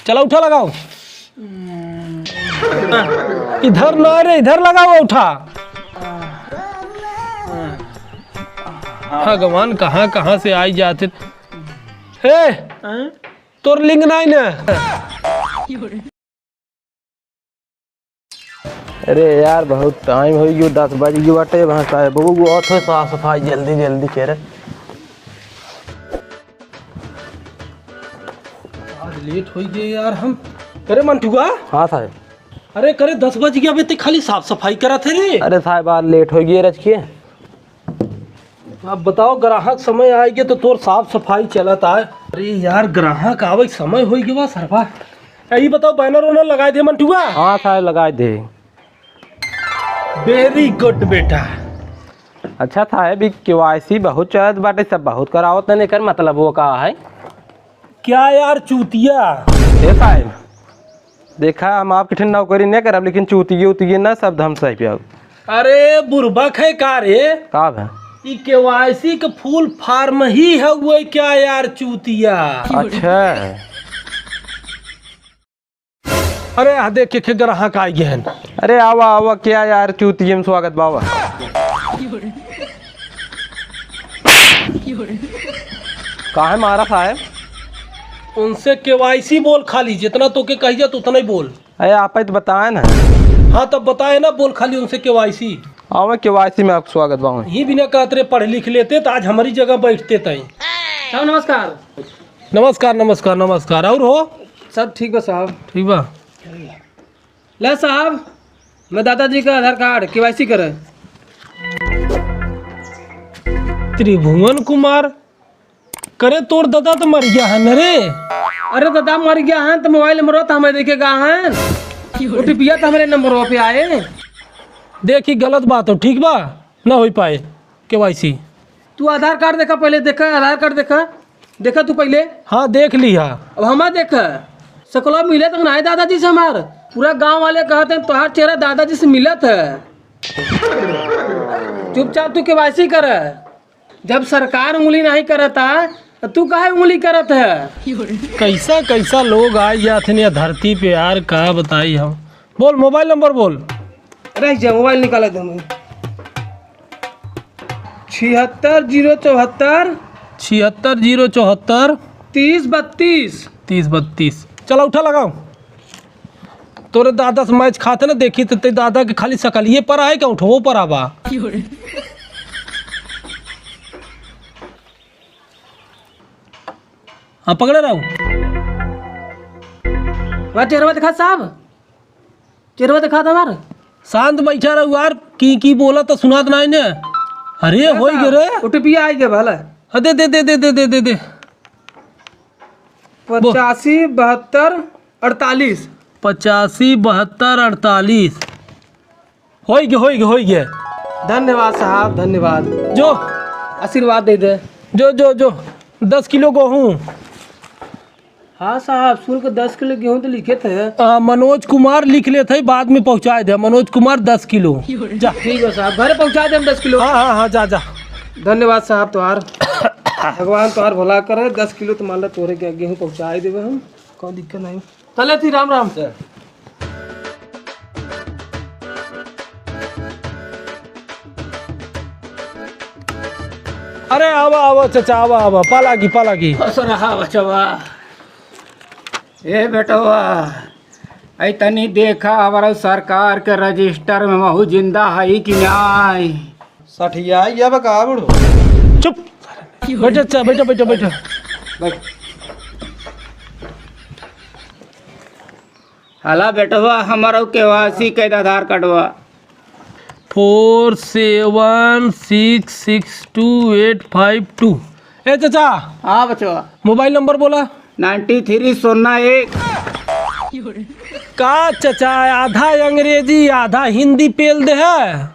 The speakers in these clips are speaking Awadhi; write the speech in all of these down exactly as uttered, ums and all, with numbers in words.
चला उठा लगाओ। इधर ना रे, इधर लगाओ उठा। भगवान कहाँ कहाँ से आई जाते। हे, तोर लिंग नाई ना। अरे यार, बहुत टाइम होइ गयो, दस बज गयो बाटे। वहाँ साहेब बहू बहुत है, साफ सफाई जल्दी जल्दी करे। आज लेट होइ गए यार हम। अरे मंटुआ। हाँ साहेब। अरे करे दस बज गया, अबे ते खाली साफ सफाई करत है रे। अरे साहेब, आज लेट होइ गए रच के। अब बताओ, ग्राहक समय आइगे तो तोर साफ सफाई चलत आए। अरे यार, ग्राहक आवे के समय होइ गवा सरवा। यही बताओ, बैनर वैनर लगाए दे मंटुआ? हाँ साहेब, लगाए दे। Very good बेटा। अच्छा साहेब, ई केवाईसी बहुत चलत बाटे, सब बहुत करावत हैं, एकर मतलब वो का है? क्या यार चूतिया? ए साहेब, देखा, हम आपके ठिन नौकरी नहीं करब, लेकिन चूतिये उतिये ना, सब धमसाई पे आओ। अरे बुरबक है का रे? का बा? ई केवाईसी के full form ही है वो क्या यार चूतिया? अच्छा। अरे आ देख के, के ग्राहक आ गए हैं। अरे आवा आवा, क्या यार चूतिये में स्वागत बावा। काहे मारा साहेब? उनसे केवाईसी बोल खाली, जितना तोके कही जात उतना ही बोल। अरे आप ही तो बताए ना। हाँ तब बताए ना, बोल खाली उनसे केवाईसी। आवे केवाईसी में आपका स्वागत बा। ये बिना कहत रे पढ़ लिख लेते तो आज हमारी जगह बैठते तई। साहब नमस्कार। नमस्कार नमस्कार नमस्कार। और हो? सब ठीक बा साहब। ठीक बा। ले साहब, मैं दादाजी का आधार कार्ड केवाईसी करे। त्रिभुवन कुमार, करे तोर दादा तो मर गया है न रे? अरे दादा मर गया है तो मोबाइल नंबर तो हमें देखे गा है, ओटीपी तो हमारे नंबर पे आए। देखी गलत बात हो, ठीक बा, ना हो पाए केवाईसी। तू आधार कार्ड देखा, पहले देखा, आधार कार्ड देखा, देखा तू पहले। हाँ, देख लिहा। अब हमार देखा, सकला मिले तक ना है दादाजी से हमार। पूरा गांव वाले कहत हैं, "तोहार चेहरा दादाजी से मिलत है।" चुपचाप तू केवाईसी कर। जब सरकार उंगली नहीं करता, तो तू काहे उंगली करत है? कैसा कैसा लोग आ जात हैं ये धरती पे यार, का बताई हम। बोल, मोबाइल नंबर बोल। अरे, जा, मोबाइल निकाला दे हमें। छिहत्तर जीरो चौहत्तर। छिहत्तर जीरो चौहत्तर। तीस बत्तीस। तीस बत्तीस। चला, उठा, लगाओ। तोरे दादा से मैच खाते ना देखी, तो ते दादा के खाली सकलिए पर आए, क्या उठवो पर आबा? हाँ, पकड़े रहो। वह चेहरा दिखा साहब। चेहरा देखा था हमार। शांत बैठा रहो यार, की की बोला तो सुनात नाई ने। अरे, होई गे रे। ओटीपी आई गे भला। हाँ, दे, दे, दे। बोल। पचासी बहत्तर अड़तालीस। पचासी बहत्तर अड़तालीस। होई गे, होई गे, होई गे। धन्यवाद साहब, धन्यवाद। जो। आशीर्वाद दे दे। जो, जो, जो। दस किलो गेहूँ। हाँ साहब, सुन के दस किलो गेहूँ तो लिखे थे। आ, मनोज कुमार लिख लेत है, बाद में पहुँचाए दे। मनोज कुमार दस किलो। जा। ठीक है साहब, घरे पहुँचा दे हम दस किलो। हाँ, हाँ, हाँ, जा, जा। धन्यवाद साहब तोहार। भगवान तोहार भला करे, दस किलो तो मान ला तोरे के गेहूँ पहुँचाए देबे हम, कोई दिक्कत नहीं। चले थी, राम राम। अरे आवा, आवा चचा, आवा, आवा, पालागी, पालागी। खुश रहा बचवा। ए बेटवा, ऐ तनी देखा, हमारा सरकार के रजिस्टर में महू जिंदा है कि नाई? सठिया, ये बका बुढ़ो। चुप। बैठ चचा, बैठ, बैठ, बैठ। बैठ। हला बेटवा, हमरो केवाईसी कइ द आधार कार्डवा। Four seven six six two eight five two। ए चचा। हाँ बचवा। मोबाइल नंबर बोला। Nine three सुन्ना एक। का चचा, आधा अंग्रेजी, आधा हिंदी पेल दे है?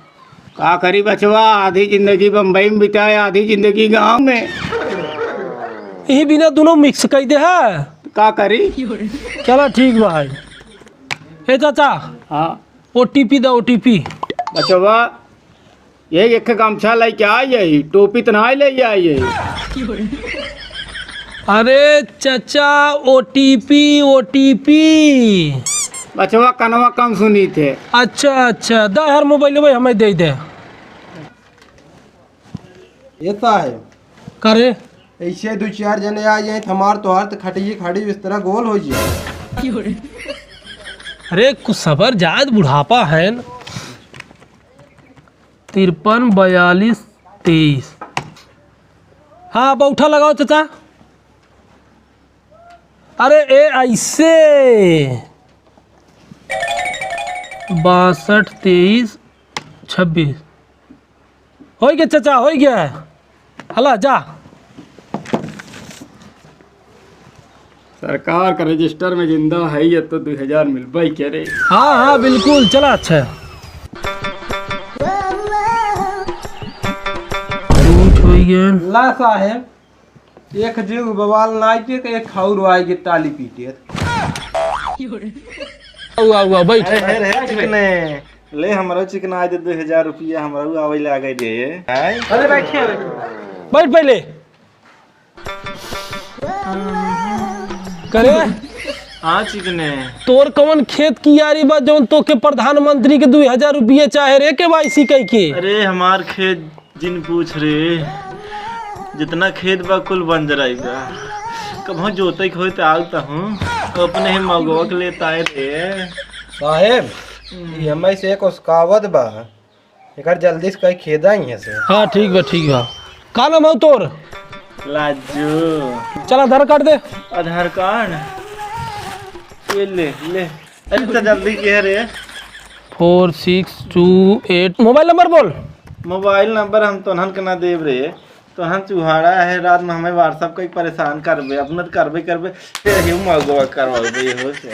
का करी बचवा, आधी जिंदगी बम्बई में बिताए, आधी जिंदगी गाँव में। यही बिना दोनों mix कइ दे है। का करी? चला ठीक बा भाई। ए चाचा। हाँ। OTP दा, OTP। बचवा, ये एक गमछा लेके आई है, टोपी तो ना ले आई है। अरे चचा, ओटीपी, ओटीपी। बचवा कनवा कम सुनी थे। अच्छा, अच्छा, दा हर मोबाइल भाई हमें दे दे। ये साहेब। का रे? ऐसे दो चार जने आ जाए, हमार तोहार तो खटिए खाड़ी बिस्तरा गोल हो जाए। अरे कुछ सबर जायद, बुढ़ापा है न। तिरपन बयालीस तेईस। हाँ, अब उठा लगाओ चचा। अरे ए ऐसे। बासठ तेईस छब्बीस। होइ गया चचा, होइ गया। हला जा। सरकार का रजिस्टर में जिंदा है ये तो दो हजार मिलबे करे। हाँ, हाँ, बिल्कुल, चला अच्छा। झूठ होइ गया। ला साहेब, एक जीव बवाल नाई के, एक खाउर आए के ताली पीटे। हुआ, हुआ, बैठ। अरे, हे रे, चिकने, ले हमरो चिकना दे दो हजार रुपया, हमरो आवे लागे दे। आय? अरे, बैठिए, बैठिए। बैठ पहले। करे? हाँ, चिकने। तोर कौन खेत कियारी बा, जौन तोके प्रधानमंत्री के दो हजार रुपया चाहे रे, केवाईसी कई के? अरे, हमार खेत जिन पूछ रे, जितना खेत बा कुल बंजराई बा। कबहूँ जोते के होई त आऊ तहूँ, अपने ही मगवा के लेत आए रे। साहेब, हम्म। ई हमें से एक उसकावत बा, एकर जल्दी से कहीं खेदा ही है से। हाँ, ठीक बा, ठीक बा। का नाम है तोर? लाजू। चल, आधार कार्ड दे। आधार कार्ड? ये ले, ले। अरे, तो जल्दी के है रे? Four six two eight। मोबाइल नंबर बोल। मोबाइल नंबर हम तोहन के ना देब रे, तोहन चुहाड़ा है, रात में हमें WhatsApp कई परेशान करबे, अपना तो करबे करबे, फिर ही मगवा करवाबे हो से।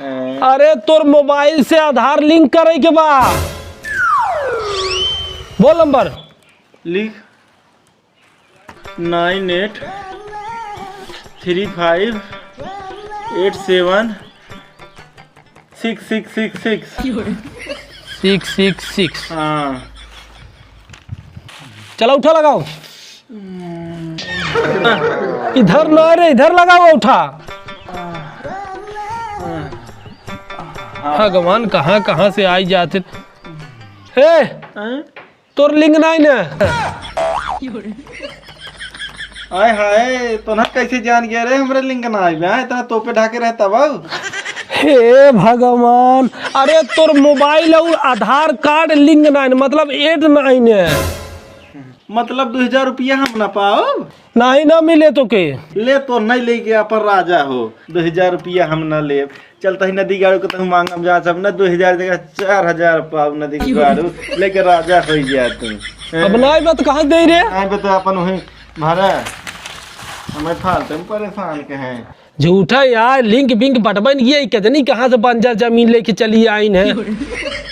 हैं? अरे, तोर मोबाइल से आधार लिंक करे के बा। बोल नंबर। लिख। Nine eight three five eight seven six six six six। Six six six। हाँ। चला, उठा लगाओ। इधर ना रे, इधर लगाओ उठा। हाँ। भगवान, कहाँ कहाँ से आई जाते। ए, हाँ? तोर लिंक नाई न। आय हाय, तोहन कैसे जान गया रे हमरे लिंक ना आइबे? हाँ, इतना तोपे ढाके रहता बाऊ। हे भगवान, अरे तोर मोबाइल और आधार कार्ड लिंक नाई न, मतलब एड नाई न। मतलब दो हजार रुपया हम ना पाओ? नाई, ना मिले तोके। ले तो नहीं लेके अपन राजा हो, दो हजार रुपया हम ना लेब। चलता ही नदी गाड़ू के तहु मांगम जा, सब ना दो हजार जगह चार हजार पाव नदी के गाड़ू लेके राजा हो जा तू। हैं? अब नाई बा त कहाँ दे रे? नाई बा त अपन वही भरा, हमें फालतू में परेशान के हैं। झूठा यार, लिंक बिंक बटबन ये कजनी कहाँ से बंजर जमीन लेके चली आइन है।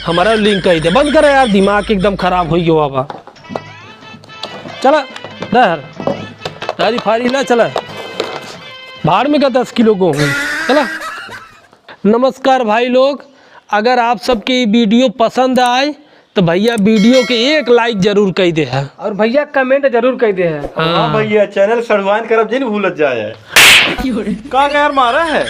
हमारा लिंक कही दे, बंद कर यार, दिमाग एकदम खराब हो गया बाबा। चला, डहर, तारी फारी ना चला, भाड़ में का दस किलो गेहूँ, चला। नमस्कार भाई लोग, अगर आप सबके ये वीडियो पसंद आए तो भैया वीडियो के एक लाइक जरूर कई दे है। और भैया कमेंट जरूर कई दे है। हाँ। हाँ भैया, चैनल सढ़ुआइन करब जिन भूलत जाए। का यार मारा है?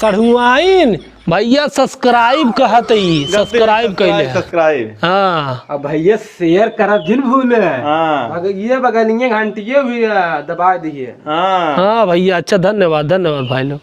सढ़ुआइन भैया सब्सक्राइब कहत ही, जल्दी सब्सक्राइब कइले है। सब्सक्राइब। हाँ। अब भैया शेयर करब जिन भूले। हाँ। अगर ये बगलिए घंटिए भी, आ, दबा दिए। हाँ। हाँ भैया, अच्छा धन्यवाद, धन्यवाद भाई लोग।